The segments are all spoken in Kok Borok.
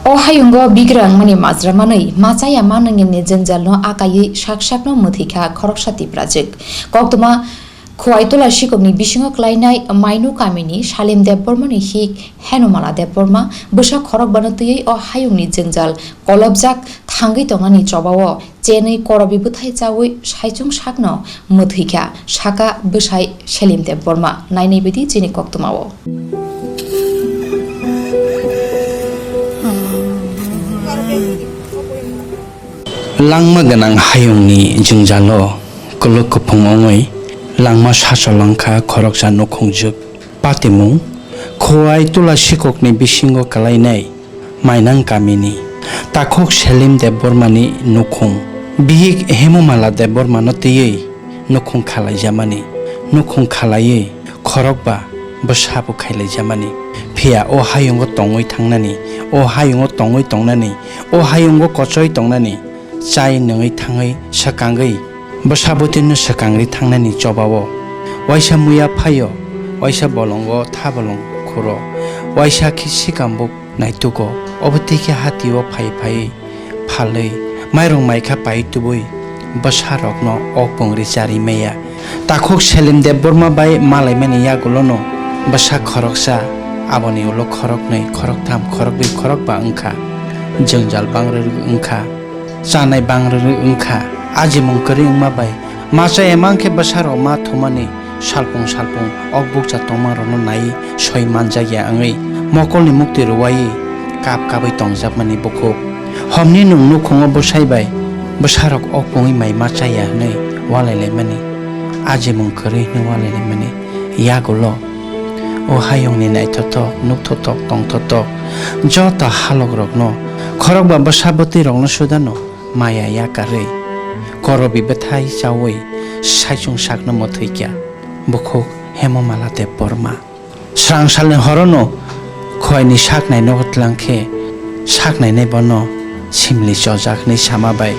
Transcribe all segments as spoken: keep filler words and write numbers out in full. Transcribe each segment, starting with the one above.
O hayungo bigra wngmani majra manwi machaya manwngni jwngjalno akaiwi sak sakno mwthwi kha khoroksa Tiprajwk. Koktwma Khowai Tola sikokni bisingo kwlainai Mainu kamini Salim Debbarmani hik Henumala Debbarma bwsa khorokbano twiwi o hayungni jwngjal kolobjak thangwi tongnani chobao chenwi korobi bwthai chaui saichung sakno mwthwi kha, saka bwsai Selim Debbarma. Nainai baidi chini koktwmao. Langma gwnang hayungni jwngjalo kwlwk kuphung wngwi langma sachol wngkha khoroksa nukhungjwk. Patimung, Khowai Tola sikokni bisingo kwlainai Mainang kamini takhuk Selim Debbarmani nukhung. Bihik Hemomala Debbarmano twiwi nukhung khalaijamani, nukhung khalaiwi khorokba bwsabo khailaijamani. Phiya o hayungo tongwi thangnani, o hayungo tongwi tongnani, o hayungo kochoi tongnani, chai nungwi thangwi swkangwi bwsabotino swkangwi thangnani chobao. Waisa muya phaio, waisa bolongo thabolong khuro, waisa khe sikambuk naitugo, obo twi khe hatio phai phai phalwi mairung maikha pai tubui bwsarokno okpung ri charwi maya. Takhuk Selim Debbarma bai malaimani yagulono bwsa khoroksa, aboni ulo khoroknwi, khoroktham, khorokbrwi, khorokba wngkha. Jwngjal bangrwrwk wngkha, chanai bangrwrwk wngkha. Ajimung kwrwi wngma bai machaya mankhe bwsarok ma thumani salpung salpung ok bukcha tongmangrokno naiwi soi manjakya wngwi mokolni mukti rwui kap kabwi tongjakmani bukhuk. Homni nwng nukhungo bwsai bai bwsarok ok pungwi mai ma chaya hwnwi walailaimani, ajimung kwrwi hwnwi walailaimani yagulo o hayungni naithothok, nukthothok, tongthothok joto halokrokno, khorokba bwsa bwtwirokno sudano maya yakarwi, korobi bwthai chaui saichung sakno mwthwi kha bukhuk Hemomala Debbarma. Srang salni horono Khowaini saknai nogo tlang khe saknainai bono simli chojak hwnwi sama bai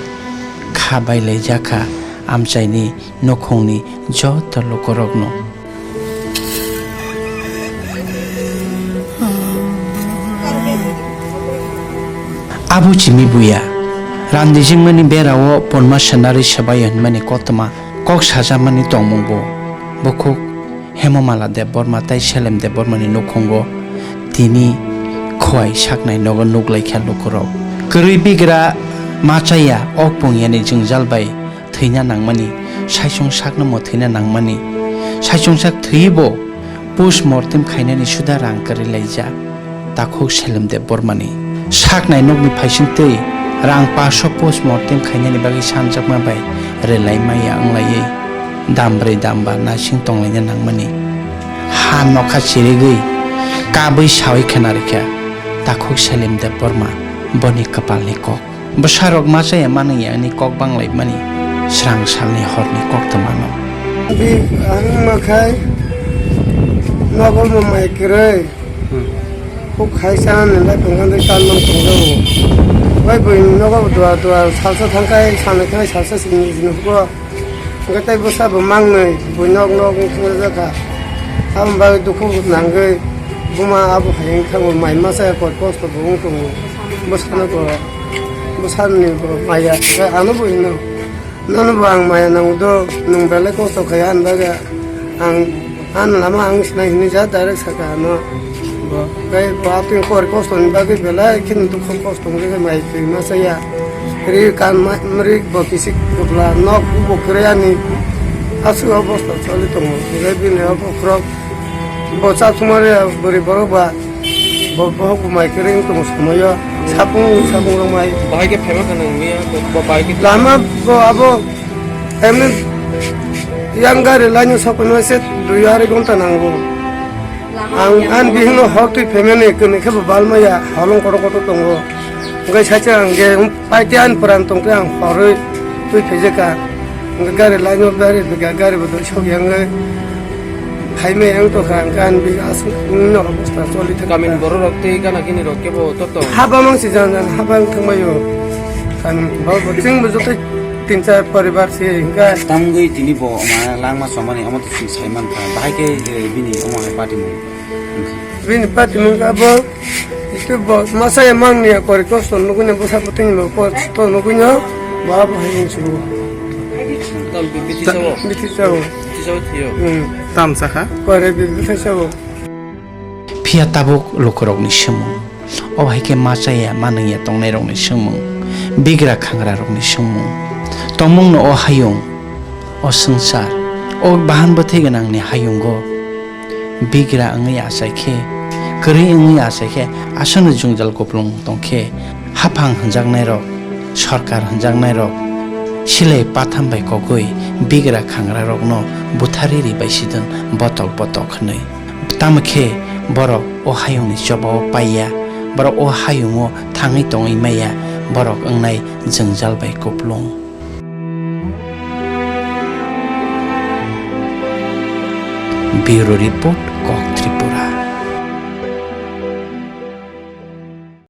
kha bailaijak kha amchaini nukhungni joto lukurokno. Abo chimi buya, randijwkmani berao ponma senari swbai hwnmani koktwma kok sajakmani tongmung bo. Bukhuk Hemomala Debbarma tai Selem Debbarmani nukhungo tini Khowai saknai nogo nuklaikha lukurok. Kwrwi bigra machaya ok pungyani jwngjal bai thwina nangmani, saichung sakno mwthwina nangmani, saichung sak thwibo post mortem khainani suda rang kwrwi laijak. Takhuk Selem Debbarmani saknai nokni phaising twi rang paso post mortem khainani bagwi sanjakma bai rwlai maya wnglaiwi dam brwi dam ba naising tonglaina nangmani. Ha nokha chirigwi kabwi sawi khna rwkha Takhuk Selem Debbarma boni kwpalni kok. Bwsarok machaya manwi yakni kok banglaimani srang salni horni koktwmano. Bi ang makhai nogo mo mai kwrwi. Kok hai chana ni lai phang dei kan mang tong jago. Bai bui nogo dua dua salsa thangkai salnai thangkai salsa sini sini hugo. Hwnkhe tei bwsa bo mangnwi bui nok nok wng thangjakha. Aboni bagwi dukhu nangwi buma abo hai wng thango, mai masa ya koi kosto bo wng tongo. Bwsano bo, bwsani bo maya, tei ano bo hino. Nono bo ang maya nango do, nwng belai kosto khai ani bagwi ang, ani lama ang sinai hinwi ja direct saka ano. Bo, tei bo atwng kori kosto ni bagwi belai kheno dukhu kosto wngwi mai twi masa ya. Ri kan ma, ri bo kisik kwbla nok bo kwrwi ani aswk obosta choli tongo. Hwnkhe bini o bokhorok bo cha thumari bwrwi borok ba bo bohok bo mai kwrwi wng tongo somoyo. Sapung sapung rok mai. Bahai khe phema khana wngya, bo bahai khe lama bo abo emni yang gari laino sokoni se dui arai ghonta nango. Ang ani bihikno hor twi phaimani kwnwi khe bo balmaya holong kotor kotor tongo. Hwnkhe sacha ang je paite ani pran tongkhe ang horwi twi phaijaka. Hwnkhe gari laino gari bwkha gari bo doi sokya wngwi phaimaya wng tongkha, hwnkhe ani bihik aswk wngno obosta choli thangkha. Kamini bororok tei gana gini rok kebo to tong? Haba mang si jan jan haba wng thangbaio. Kamini borok bo chwng bo joto tin char poribar se hwnkhe. Tamgwi tini bo ma langma chomani omo to chwng sai mankha. Bahai khe, eh, bini omo hai patimung. Bini patimung abo Tei bo masa ya man ya kori kosto nukui na bwsa bwtwi ni bo kosto nukui no ba bo hai wng sugo. Tam bi-, biti Ta- sao. Biti sao. Biti sao thiyo. Hmm. Tam sakha? Kore bi bwsa sao. Phiya tabuk lukurokni swngmung, o hai khe ma chaya ma nungya tongnairokni swngmung, bigra khangrarokni swngmung, tongmungno o hayung, o swngchar, o bahan bwthai gwnangni hayungo bigra wngwi achai khe, kwrwi wngwi achai khe, aswkno jwngjal kupulung tong khe, haphang hwnjaknairok, sorkar hwnjaknairok, silai patham bai kogwi bigra khangrarokno buthariri bai sidon botok botok hwnwi. Tamo khe borok o hayungni chobao paiya, borok o hayungo thangwi tongwi maya, borok wngnai jwngjal bai kupulung. Bureau Report,